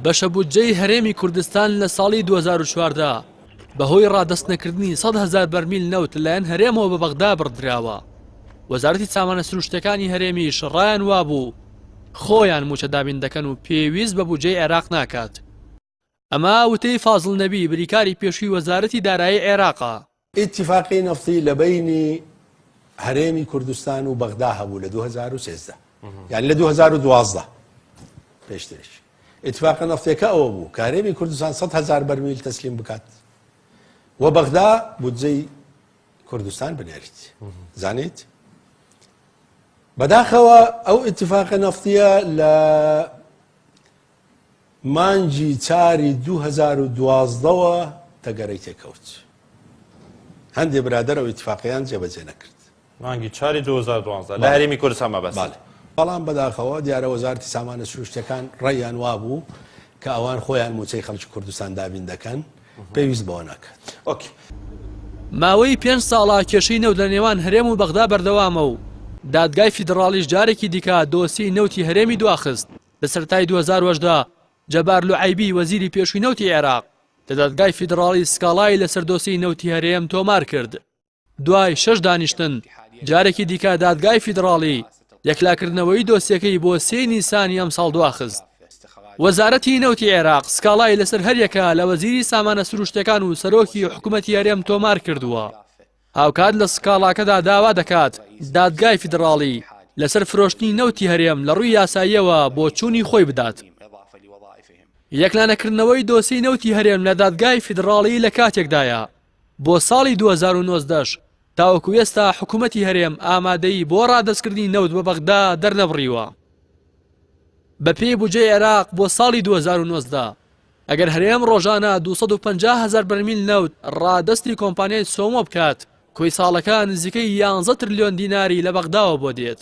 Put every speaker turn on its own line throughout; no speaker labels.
بەشە بودجەی هەرێمی کوردستان لە ساڵی 2014 بەهۆی ڕادەستنەکردنی 100 هەزار بەرمیل نەوت لەلایەن هەرێمەوە بە بەغدا بڕدراوە. وەزارەتی سامانە سروشتیەکانی هەرێمیش ڕایان وابوو خۆیان مووچە دابین دەکەن و پێویست بە بودجەی عێراق ناکات. ئەمە وتەی فازڵ نەبی بریکاری پێشووی وەزارەتی دارایی عێراقە.
ئیتیفاقی نەفتی لە بەینی هەرێمی کوردستان و بەغدا هەبوو لە 2013 یان لە 2012 پێشتریش ئیتفاقە نەفتێکە ئەوە بوو کە هەرێمی کوردستان 100 هزار بەرمیل تەسلیم بکات و بەغدا بودجەی کوردستان بنێریت زانیت بەداخەوە ئەو ئیتفاقە نەفتیە لە مانگی چاری 2012 وە تەگەرەی تێکەوت. هەندێ برادەر ئەو ئیتفاقەیان جێبەجێ نەکرد.
مانگی چاری 2012 لە هەرێمی کوردستان مەبەست. بەڵێ.
بەڵام بەداخەوە دیارە وەزارەتی سامانە سروشتیەکان ڕەیان وابوو کە ئەوان خۆیان مووچەی خەڵکی کوردستان دابین دەکەن، پێویست بەوە ناکات.
ئۆکی.
ماوەی پێنج ساڵە کێشەی نەوت لە نێوان هەرێم و بەغدا بەردەوامە و دادگای فیدڕاڵیش جارێکی دیکە دۆسیەی نەوتی هەرێمی دواخست. لە سەرەتای 2018 جەبار لوعەیبی وەزیری پێشووی نەوتی عێراق لە دادگای فیدڕاڵی سکاڵای لەسەر دۆسیەی نەوتی هەرێم تۆمار کرد. دوای شەش دانیشتن جارێکی دیکە دادگای فیدڕاڵی یەکلاکردنەوەی دۆسیەکەی بۆ سێ نیسانی ئەمساڵ دواخست. وەزارەتی نەوتی عێراق سکاڵای لەسەر هەریەکە لە وەزیری سامانە سروشتەکان و سەرۆکی حکوومەتی هەرێم تۆمار کردووە. هاوکات لە سکاڵاکەدا داوا دەکات دادگای فیدڕاڵی لەسەر فرۆشتنی نەوتی هەرێم لە ڕووی یاساییەوە بۆچوونی خۆی بدات. یەکلانەکردنەوەی دۆسیەی نەوتی هەرێم لە دادگای فیدڕاڵی لە کاتێکدایە بۆ ساڵی 2019 تاوەکو ئێستا حکوومەتی هەرێم ئامادەیی بۆ ڕادەستکردنی نەوت بە بەغدا دەرنەبڕیوە. بەپێی بودجەی عێراق بۆ ساڵی 2019 ئەگەر هەرێم ڕۆژانە 250 هەزار بەرمیل نەوت ڕادەستی کۆمپانیای سۆمۆ بکات، کۆی ساڵەکە نزیکەی 11 ترلیۆن دیناری لە بەغداوە بۆ دێت.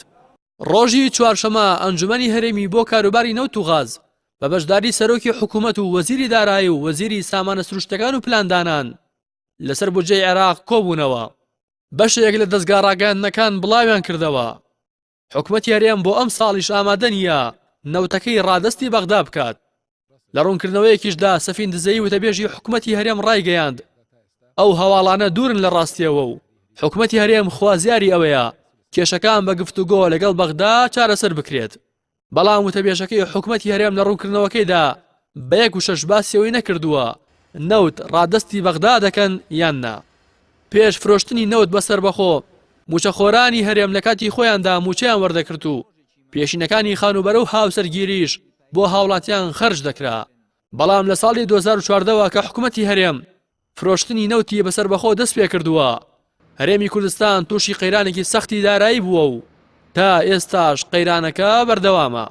ڕۆژی چوارشەمە ئەنجومەنی هەرێمی بۆ کاروباری نەوت و غاز بە بەشداری سەرۆکی حکوومەت و وەزیری دارایی و وەزیری سامانە سروشتەکان و پلاندانان لەسەر بودجەی عێراق کۆبوونەوە. بەشێک لە دەزگا ڕاگەیاندنەکان بڵاویان کردەوە، حکومەتی هەرێم بۆ ئەمساڵیش ئامادە نییە نەوتەکەی ڕادەستی بەغدا بکات. لە ڕوونکردنەوەیەکیشدا سەفین دزەیی وتەبێژی حکومەتی هەرێم ڕایگەیاند، ئەو هەواڵانە دوورن لە ڕاستیەوە و حکومەتی هەرێم خوازیاری ئەوەیە کێشەکان بە گفتوگۆ لەگەڵ بەغدا چارەسەر بکرێت. بەڵام وتەبێژەکەی حکومەتی هەرێم لە ڕوونکردنەوەکەیدا بە یەک وشەش باسی ئەوەی نەکردووە نەوت ڕادەستی بەغدا دەکەن یان نا. پێش فرۆشتنی نەوت بە سەربەخۆ، مووچەخۆرانی هەرێم لە کاتی خۆیاندا مووچەیان وەردەکرد و پێشینەکانی خانووبەرە و هاوسەرگیریش بۆ هاوڵاتیان خەرج دەکرا. بەڵام لە ساڵی 2014 وە کە حکومەتی هەرێم فرۆشتنی نەوتی بە سەربەخۆ دەست پێکردووە، هەرێمی کوردستان تووشی قەیرانێکی سەختی دارایی بووە و تا ئێستاش قەیرانەکە بەردەوامە.